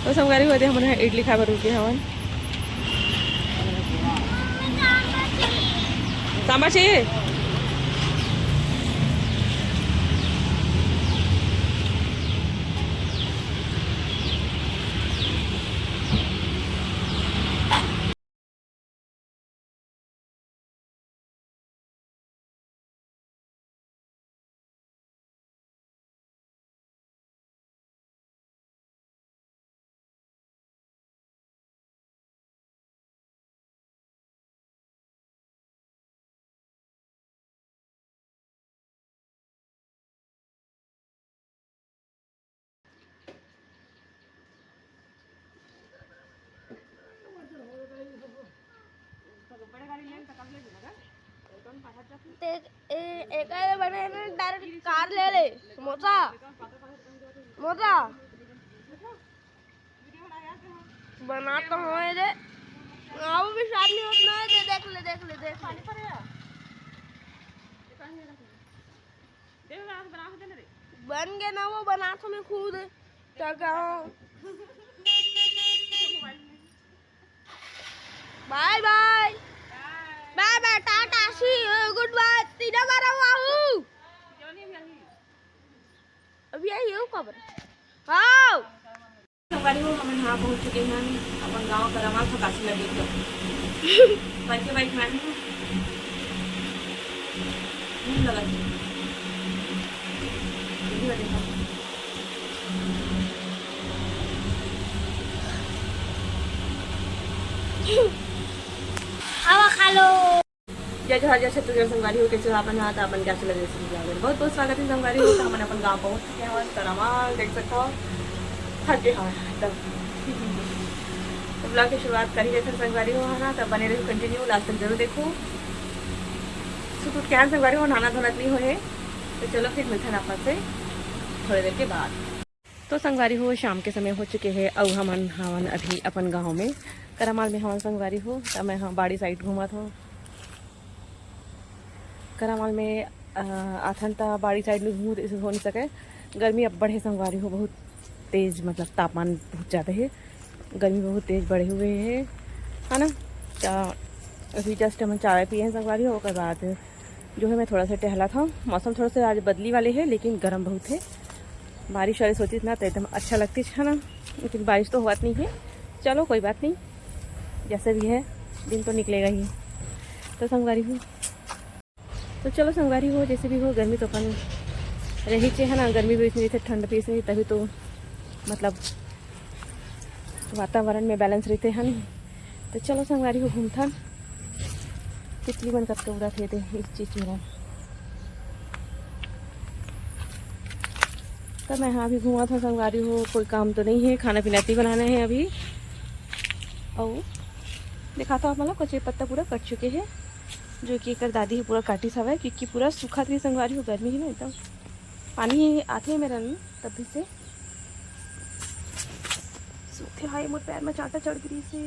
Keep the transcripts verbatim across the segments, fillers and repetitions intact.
तो संगवारी हो, दे हमन ह इडली खाए बर रुके हवन। सांभर चाहिए? ते ए-, एकर बने में डायरेक्ट कार ले ले, मोटा, मोटा। बना तो हवे रे। आओ भी शादी होत ना है, दे देख ले, देख ले, देख ले। बन गए ना वो, बना तो मैं खुद। तो कहो। बाय बाय। बाय बाय, टाटा, सी यू, गुड बाय। तीन बार आओ। अभी आई हो कब? आओ। संगवारी हो, हमन यहाँ पहुँच चुके हैं अपन गाँव करमाल, तो काशी लगे तो। बाइक, बाइक में आए हैं। घूम लगा। वीडियो देखा। हवा खा लो। जय जोहार, जय छत्तीसगढ़ संगवारी हो, कैसे हो आप मन? हाँ, तो अपन कैसे लगे इस vlog में? बहुत बहुत स्वागत है संगवारी हो। तो हमन अपन गाँव पहुँच चुके हैं, करमाल देख सकते हो, थक गए हैं एकदम। तो vlog की शुरुआत कर ही देते हैं संगवारी हो, है ना? तब बने रहो continue, last तक जरूर देखो। सुत उठ के आए संगवारी हो, नहाना धोना तो नहीं होए, तो चलो फिर मिलते हैं आपस से थोड़ी देर के बाद। तो संगवारी हो, शाम के समय हो चुके हे अउ हमन हावन अभी अपन गांव में, करमाल में हावन संगवारी हो। त मैं हा बाड़ी side घूमत हव। करमाल में, अ, आथन त बाड़ी side में घूमत, ऐसे हो नहीं सके। गर्मी अब बढ़े संगवारी हो, बहुत तेज, मतलब तापमान बहुत ज़्यादा हे, गर्मी बहुत तेज बढ़े हुए हे, है ना। त अभी just हमन चाय पिए हैं संगवारी हो, ओकर बाद जो है मैं थोड़ा सा टहला था। मौसम थोड़ा सा आज बदली वाले है, लेकिन गर्म बहुत है। बारिश वारिश होती ना तो एकदम अच्छा लगती है ना, लेकिन बारिश तो होवत नहीं है। चलो कोई बात नहीं, जैसे भी है दिन तो निकलेगा ही। तो संगवारी हो, तो चलो संगवारी हो, जैसे भी हो गर्मी तो अपन रही चे है ना, गर्मी भी इतनी रही, ठंड भी इतनी, तभी तो मतलब वातावरण में balance रहिथे, है नहीं? तो चलो संगवारी हो घूमथन। तितली मन कतका उड़त हे, दे एक चीज मेरा। तब मैं हाँ अभी घूमत हव संगवारी हो, कोई काम तो नहीं है, खाना पीना तो बनाना है अभी। अउ दिखाता हूँ आप मन ला, कचरी पत्ता पूरा कट चुके हे, जो कि एकर दादी ह पूरा काटिस हवय, क्योंकि पूरा सूखत रही संगवारी हो, गर्मी हे ना एकदम। पानी आथे मेरन तभी से सूखे। हाय, मोर पैर में चांटा चढ़ गिरी से।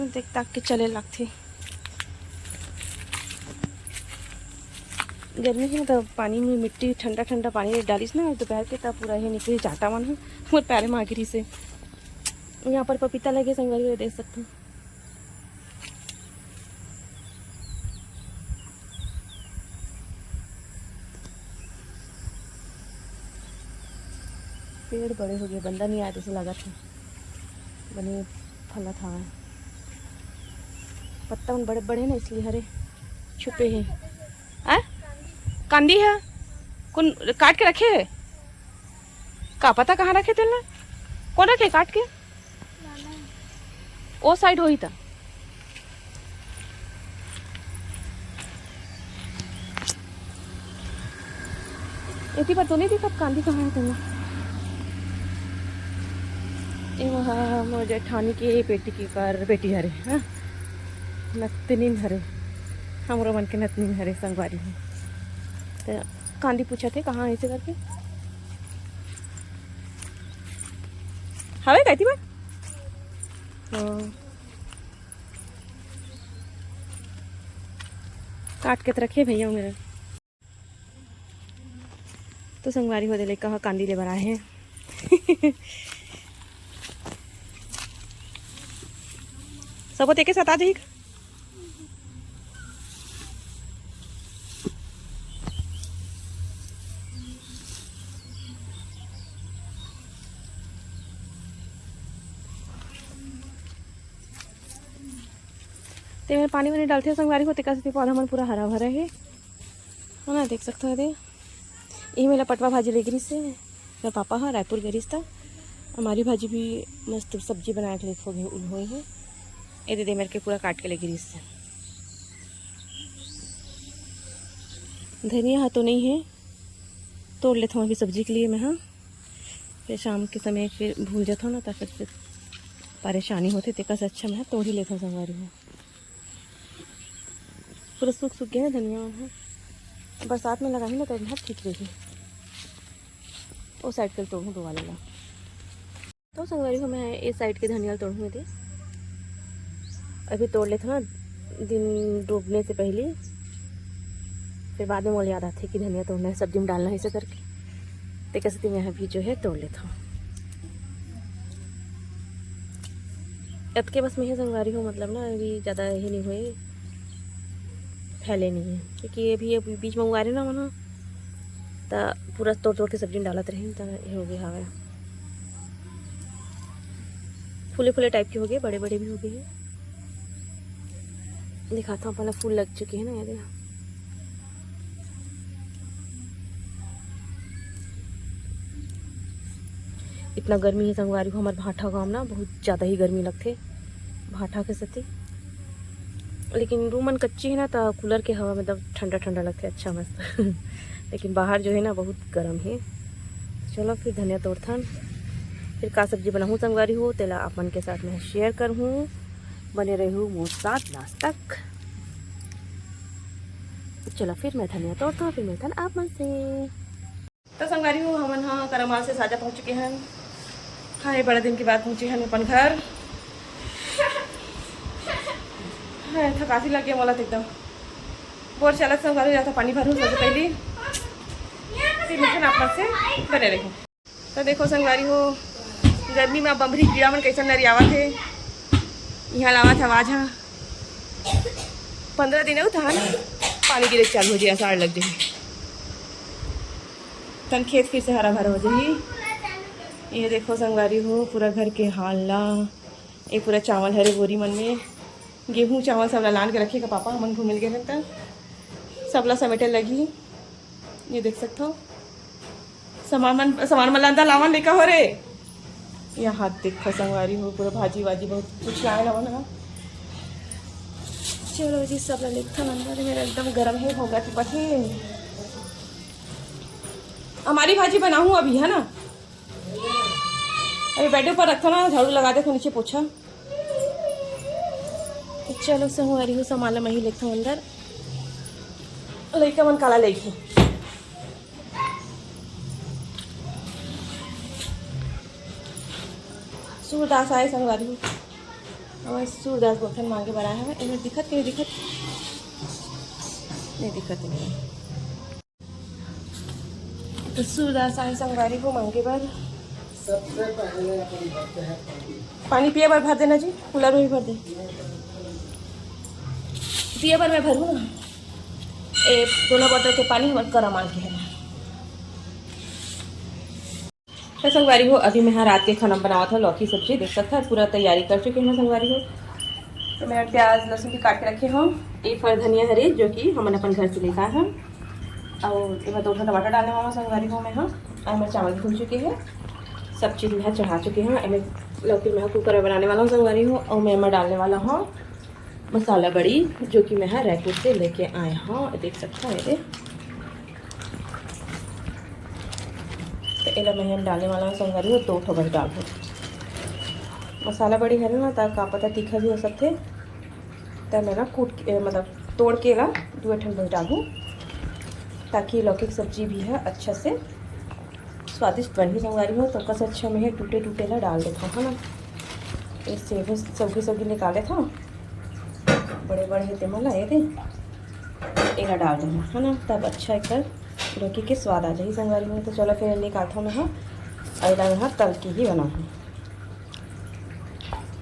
देख ताक के चले लगथे। गर्मी हे ना, तो पानी में मिट्टी, ठंडा ठंडा पानी डालिस ना दोपहर के, तब पूरा ये निकली चांटा मन ह मोर पैर में आ गिरी से। यहाँ पर पपीता लगे संगवारी हो, देख सकते हो। पेड़ बड़े हो गए, बंदा नहीं आए जैसे लगा था, बने फलत हवा। पत्ता मन बड़े बड़े ना, इसलिए हरे छुपे हैं। आ? कांदी है? कौन काट के रखे है? का पता कहाँ रखे तेला। कौन रखे काट के? ओ side होही त। एती पर तो नहीं दिखत, कांदी कहाँ है तेला? ए वहा मोर जेठानी के बेटी के कर बेटी हरे, हाँ? नतनिन हरे, हमरो मन के नतनिन हरे संगवारी हो। त कांदी पूछत हे कहाँ है ऐसे करके। हवे का एती बर? हाँ। काट के त रखे भैया मेरा। तो संगवारी हो दे, लइका ह कांदी ले बर आए हे। सबो तेके साथ आ जाही। ते में पानी वानी डालथे संगवारी हो, तेकर सेती पौधा मन पूरा हरा भरा हे, है ना, देख सकथो एदे। इही मेला पटवा भाजी ले गिरिस हे, मेरे पापा ह रायपुर गे रिहिस त। हमारी भाजी भी मस्त सब्जी बनाए के लेके हो गई, उल होई है। एदे दे मेरे के पूरा काट के ले गिरिस हे। धनिया ह तो नहीं है, तोड़ लेथों अभी सब्जी के लिए मैं, हाँ। फिर शाम के समय फिर भूल जाता हूँ ना, तो फिर, फिर परेशानी होते, तेकर से अच्छा मैं तोड़ ही लेता हूँ संगवारी हो। पूरा सूख सूख गया है धनिया, हाँ। बरसात में लगाही ना, तो एदे ठीक रही। ओ साइड के तोड़हूँ दो वाले ला। तो संगवारी हो, मैं ए साइड के धनिया ल तोड़हूँ एदे। अभी तोड़ लेथों ना, दिन डूबने से पहले, फिर बाद में मोला याद आथे कि धनिया तोड़ना है, सब्जी में डालना है, ऐसे करके। तेकर सेती मैं अभी जो है तोड़ लेथों। अतके बस में है संगवारी हो, मतलब ना, अभी ज़्यादा यही नहीं हुए, फैले नहीं है, क्योंकि अभी, अभी बीच में उगारे ना मन, त पूरा तोड़ तोड़ के सब्जी में डालत रही, त ये हो गया हवे। फूले फूले टाइप के हो गए, बड़े बड़े भी हो गए हैं। दिखाता हूँ, पहला फूल लग चुके हैं ना, ये देखो। इतना गर्मी है संगवारी हो, हमारे भाठा गांव ना बहुत ज़्यादा ही गर्मी लगथे, भाठा के सेती। लेकिन रूम मन कच्ची है ना, तो कूलर के हवा में एकदम ठंडा ठंडा लगथे, अच्छा मस्त। लेकिन बाहर जो है ना, बहुत गर्म है। चलो फिर धनिया तोड़थन, फिर का सब्जी बनाहूँ संगवारी हो, तेला आप मन के साथ में शेयर करहूँ। बने रहू मोर साथ लास्ट तक। चलो फिर मैं धनिया तोड़ता हूँ, फिर मिलथन आप मन से। तो संगवारी हो, हमन ह करमाल से साजा पहुँच चुके हन। हाँ, ये बड़ा दिन के बाद पहुँचे हन अपन घर। हाँ, थकासी लग गया मोला तो एकदम। बोर चलत संगवारी हो, जाता पानी भरू सबसे पहली। फिर मिलथन आप मन से, बने रही। तो देखो संगवारी हो, गर्मी में बमरी कीड़ा मन कैसन नरियावत हे। यहाँ लावत हे आवाज, हाँ, पंद्रह दिन अउ तहान पानी गिरे चालू हो जाए, असाढ़ लग जाए, तन खेत फिर से हरा भरा हो जाही। ये देखो संगवारी हो, पूरा घर के हाल ला, ये पूरा चावल हरे बोरी मन में, गेहूं चावल सब ला लान के रखे का पापा, हमन घूमे ल गे हन त सबला समेटे लगी। ये देख सकथो, सामान मन, सामान मन ला अंदर लावन लेका हो रे। यहाँ देखो संगवारी हो, पूरा भाजी वाजी बहुत कुछ लाए लावन हा। चलो जी, सब ला लेथन अंदर। मेरा एकदम गरम है, होगा कि बथे। हमारी भाजी बनाऊँ अभी, है ना? अभी बेड ऊपर रखथो ना, झाड़ू लगा देथो, नीचे पोछा। तो चलो संगवारी हो, सामान ला मैं ही लेथो अंदर। लइका मन काला लेगी। सूरदास आए संगवारी हो। हमारे सूरदास गोठन मांगे बर आए हवे। एमे दिखत के नहीं दिखत? नहीं दिखत है। तो सूरदास आए संगवारी हो मांगे बर। सबसे पहले अपन भरते हैं पानी। पानी पिए बर भर देना जी, कूलर में भी भर दे। पिए बर मैं भरूँ ना। ए, दोनों बोतल के पानी हमर करा मांग के है। तो संगवारी हो, अभी मैं ह रात के खाना बनावत हूँ, लौकी सब्जी। देख सकत हव, पूरा तैयारी कर चुके हैं संगवारी हो। तो मैं प्याज लहसुन भी काट के रखे हूँ। एक फर धनिया हरे, जो कि हमन अपन घर से लेकर आए हैं। और एमा दो ठो टमाटर डालने वाला हूँ संगवारी हो मैं ह। और मैं चावल धुल चुके हैं, सब चीज़ मैं चढ़ा चुके हैं। एमे लौकी मैं कुकर में बनाने वाला हूँ संगवारी हो। और मैं एमा डालने वाला हूँ मसाला बड़ी, जो कि मैं ह रायपुर से लेके आए हूँ। देख सकते हैं ये। तो एला मैं हम डालने वाला हूँ संगवारी हो, दो ठो बस डालहूँ। मसाला बड़ी है ना, त का पता तीखा भी हो सकते, त मैं ना कूट के, मतलब तोड़ के ला दो ठन बस डालहूँ, ताकि लौकी की सब्जी भी है अच्छा से स्वादिष्ट बनही संगवारी हो। तो कस अच्छा मैं टूटे टूटे ला डाल देता हूँ, है ना। इसे भी सौगी सौगी निकाले था, बड़े बड़े हे तेमन ला ये दे, एला डाल देना, है ना, तब अच्छा एक लौकी के स्वाद आ जाही संगवारी हो। तो चलो फिर निकालथों मैं ह, अउ एला मैं ह तल के ही बनाहूँ।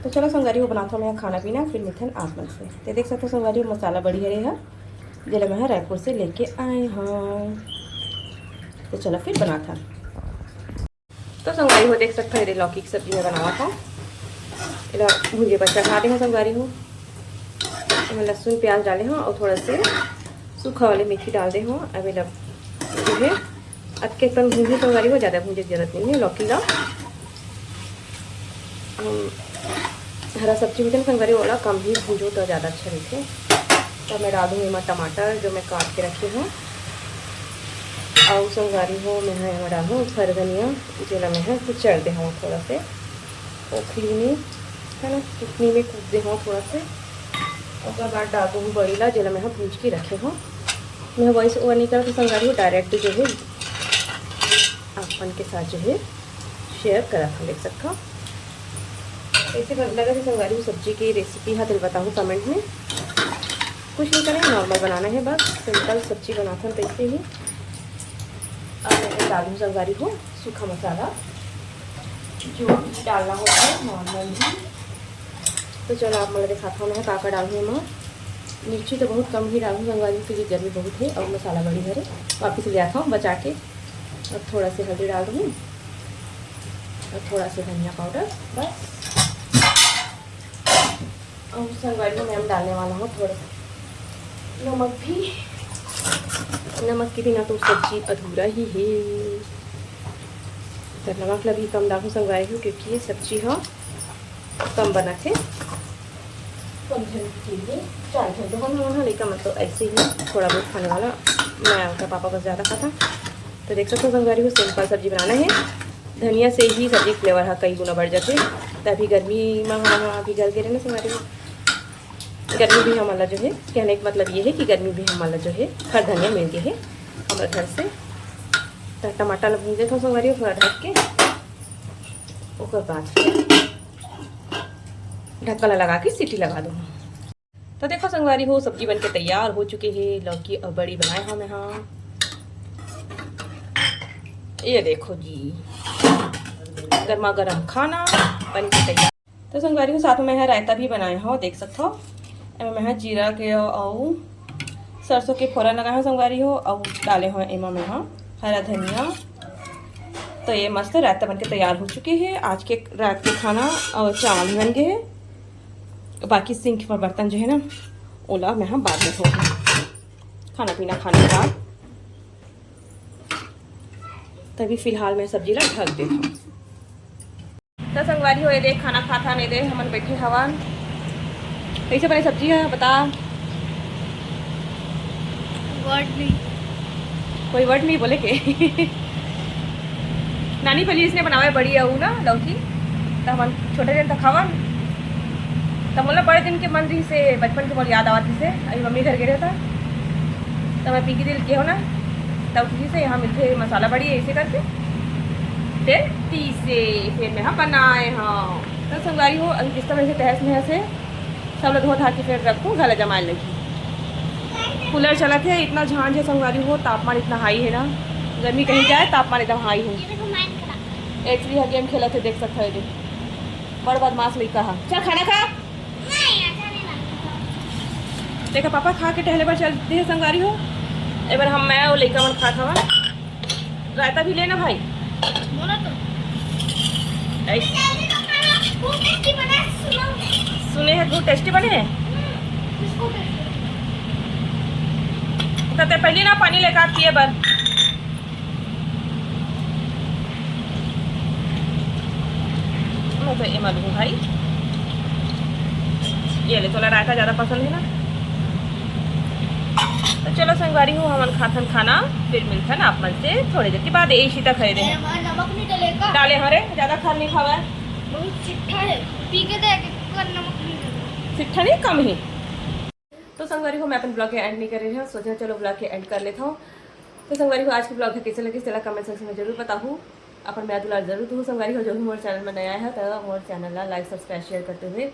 तो चलो संगवारी हो, बनाथों मैं ह खाना पीना, फिर मिलथन आप मन से। तो देख सकथो संगवारी हो, मसाला बड़ी हरे ह, जेला मैं ह रायपुर से लेके आए हूँ। तो चलो फिर बनाथन। तो संगवारी हो, देख सकथो, एदे लौकी के सब्जी मैं बनावत हूँ। एला भूंजे बर चढ़ा दे हूँ संगवारी हो। एमे लहसुन प्याज डाले हूँ और थोड़ा से सूखा वाले मेथी डाल दे हूँ। अब एला जो है अतके कन भूंजे संगवारी हो, ज़्यादा भूंजे के जरूरत नहीं है लौकी ला। हम हरा सब्जी होथे ना संगवारी, ओला कम ही भूंजो तो ज़्यादा अच्छा रहिथे। तब मैं डालूँ एमा टमाटर जो मैं काट के रखे हूँ, अउ संगवारी हो मैं ह एमा डालूँ फर धनिया, जेला मैं ह कुचल दे हूँ थोड़ा से ओखली में, है ना, कुटनी में कूट दे हूँ थोड़ा से। ओकर बाद डाल दूँ बड़ी ला, जेला मैं ह भूंज के रखे हूँ। मैं वॉइस ओवर नहीं करत संगवारी हो, डायरेक्ट जो है आप मन के साथ जो है शेयर करत हूँ, देख सकत हव। कैसे बन-, लगा थे संगवारी हो सब्जी की रेसिपी हा, तो बताहू कमेंट में। कुछ नहीं करना है, नॉर्मल बनाना है बस, सिंपल सब्जी बनाथन तैसे ही। अब मैं डालूँ संगवारी हो सूखा मसाला, जो भी डालना होता है नॉर्मल ही। तो चलो आप मन ला दिखाता हूँ मैं का का डालूँ एमा। मिर्ची तो बहुत कम ही डालूँ संगवारी हो, क्योंकि गर्मी बहुत है और मसाला बड़ी हरे। वापिस ले आता हूँ बचा के। अब थोड़ा से हल्दी डाल दूँ और थोड़ा से धनिया पाउडर, बस। और संगवारी हो मैं डालने वाला हूँ थोड़ा सा नमक भी। नमक के बिना तो सब्जी अधूरा ही है। तो नमक ला भी कम डालूँ संगवारी हो, क्योंकि ये सब्जी ह कम बनत हे। कम झन के लिए, चार झन तो हम लोग हैं, लेकिन मतलब ऐसे ही थोड़ा बहुत खाने वाला। मैं और पापा बस ज़्यादा खाता। तो देख सकते हो संगवारी हो, सिंपल सब्जी बनाना है। धनिया से ही सब्जी फ्लेवर हा कई गुना बढ़ जाथे। तभी गर्मी में हम अभी घर के रहना संगवारी हो, गर्मी भी हमन ला जो है, कहने का मतलब ये है कि गर्मी भी हमन ला जो है हर धनिया मिल गए है हमारे घर से। तो टमाटर ला भून देता हूँ संगवारी हो, थोड़ा ढक के, ओकर बाद फिर ढक्कन ला लगा के सीटी लगा दूँ। तो देखो संगवारी हो, सब्जी बन के तैयार हो चुके हे। लौकी और बड़ी बनाए हवे हाँ। ये देखो जी, गर्मा गर्म खाना बन के तैयार। तो संगवारी हो, साथ में मैं रायता भी बनाए हूँ, देख सकते हो। एमे मैं जीरा के और सरसों के फोरन लगाए हूँ संगवारी हो, और डाले हूँ एमा मैं हरा धनिया। तो ये मस्त रायता बन के तैयार हो चुके हैं। आज के रात के खाना और चावल भी बन गए हैं। बाकी सिंक पर बर्तन जो है ना, ओला मैं हम बाद में धोऊँ खाना पीना खाने के बाद। तभी फिलहाल मैं सब्जी ला ढक देता हूँ। तो संगवारी हो, ये देख खाना खात हन, ये देख हमन बैठे हवन। कैसे बने सब्जी है बता? वर्ड नहीं। कोई वर्ड नहीं बोले के। नानी पहली इसने बनावे बड़ी अऊ ना लौकी, तो हमन छोटे दिन तक खावन। तो मोला बड़े दिन के मन रही से, बचपन के मोर याद आवत रही से, अभी मम्मी घर गे रहता, तो मैं पीकी दिल के हो ना, तब उठी से यहाँ मिलते मसाला बड़ी ऐसे करके, फिर पीसे, फिर मैं हाँ बनाए हाँ। तो संगवारी हो, अभी बिस्तर में से तहस नहस है, सब लोग धो धा के फिर रखूँ, गला जमाए लगी। कूलर चलत है, इतना झांझ है संगवारी हो, तापमान इतना हाई है ना, गर्मी कहीं जाए, तापमान एकदम हाई है। एक्चुअली यहाँ गेम खेलत है, देख सकते हो, ये बड़ बदमाश लड़का है। चल खाना खा। देखा पापा खा के टहले बर चल दे संगवारी हो। एक बार हम, मैं और लड़का मन खात हवा। रायता भी लेना भाई। बोला तो। ऐस- जल्दी तो खाना, खूब टेस्टी बना है, सुनो। सुने हैं खूब टेस्टी बने हैं। हम्म, इसको टेस्टी। तो ते पहले ना पानी लेकर पिए बर। मैं तो एमा लूँ भाई, ये ले, तोला रायता ज़्यादा पसंद है ना। तो चलो संगवारी हो, हमन खाथन खाना, फिर मिलथन आप मन से थोड़े देर के बाद। ए सीता खरीदे हैं। हमारा नमक नहीं डलेगा। डाले हरे, ज़्यादा खार नहीं खावा है। बहुत चिट्ठा है, पी के देख, एक बार नमक नहीं डलेगा। चिट्ठा नहीं, कम ही। तो संगवारी हो, मैं अपन ब्लॉग के एंड नहीं कर रही हूँ, सोचा चलो ब्लॉग के एंड कर लेता हूँ। तो संगवारी हो, आज के ब्लॉग है कैसे लगे, चला कमेंट सेक्शन में जरूर बताहू। अपन मया दुलार जरूर दूहू संगवारी हो, जो भी मोर चैनल में नया है तो मोर चैनल ला लाइक, सब्सक्राइब, शेयर करते हुए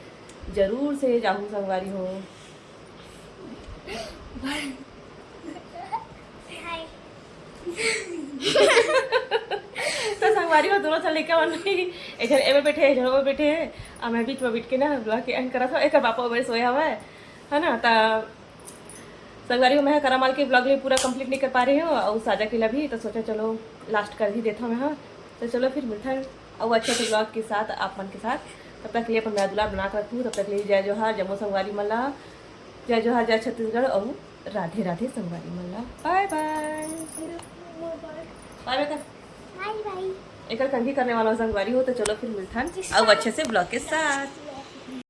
जरूर से जाहू संगवारी हो। हाय। तो संगवारी हो, दोनों झन लइका मन भी, एक झन एमे बैठे, एक झन ओमे बैठे हे, और मैं बीच में बैठ के ना vlog के end करत हूँ। एक पापा ओमे सोया हुआ है, है ना? तो संगवारी हो, मैं करा माल के vlog भी पूरा complete नहीं कर पा रही हूँ और साजा के लिए भी, तो सोचा चलो last कर ही देता हूँ मैं। हाँ, तो चलो फिर मिलता है और अच्छे से vlog के साथ, आप मन के साथ। तब तक के लिए अपन मेरा दुलार बना के रखू। तब तक के लिए जय जोहार जम्मो संगवारी मन ला, जय जोहार, जय छत्तीसगढ़ और राधे राधे संगवारी मन ला। बाय बाय। बाय बाय कर। बाय बाय। एक कंघी करने वाला संगवारी हो, तो चलो फिर मिलता है और अच्छे से vlog के साथ।